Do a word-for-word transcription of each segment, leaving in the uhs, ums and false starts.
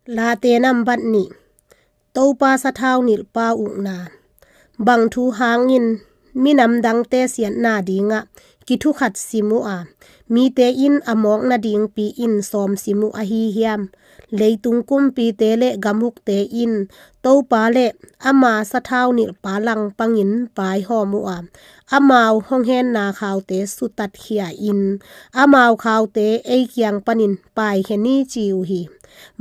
Late nambat nih. Topa sathau nilhpa ukna. Bang thu hangin minam dangte siatna dingah kithukhat sim uh a, mite in a mawk nadingpi in sawm sim uh ahi hiam? Leitung kumpite le gamukte in Topa le ama sathau nilhpa langpangin vaihawm uh a, amau hong henna khaute sutatkhia in, amau khaute ei kiang panin paikhia ni, ci uh hi.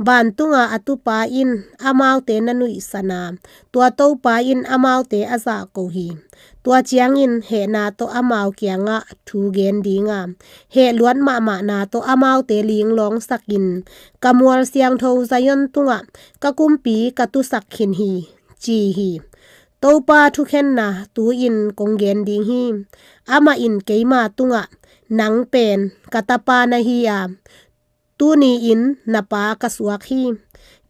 Vantunga a tupa in amaute na nuihsan a, tua Topa in amaute a zahko hi. Tua ciangin hehna tawh amau kiangah thu gen dinga, hehluat mahmahna tawh amaute linglawngsakin, ka mual siangtho Zion tungah ka kumpi ka tusak khin hi, ci hi. Topa thukhenna tu-in kong gen ding hi. Amah in keima tungah, nang pen ka tapa na hi a, tuni-in na pa ka suak hi.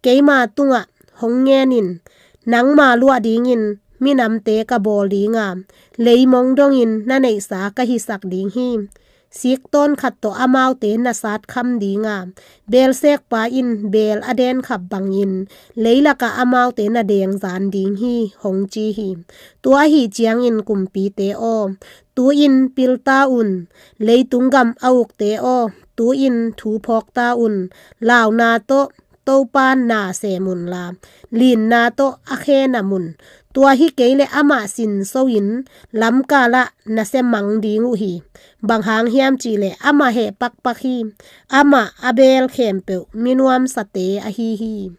Keima tungah hong ngen in, nangma luah dingin minamte ka bawl dinga, leimong dongin na neihsa ka hisak ding hi. Siktawn khat tawh amaute na satkham dinga, beelsekpa in beel a denkhap bangin leilakah amaute na dengzan ding hi, hong ci hi. Tua ahi ciangin kumpite aw, tu-in pil ta un. Leitung gam a ukte aw, tu-in thu phawk ta un. Launa tawh Topa na sem unla, linna tawh a khe nam un. Tua hi kei leh amah sinso-in lamkalah na semang ding uh hi. Bang hang hiam cihleh amah heh pakpak hi. Amah a beel khempeuh minuamsate ahi hi.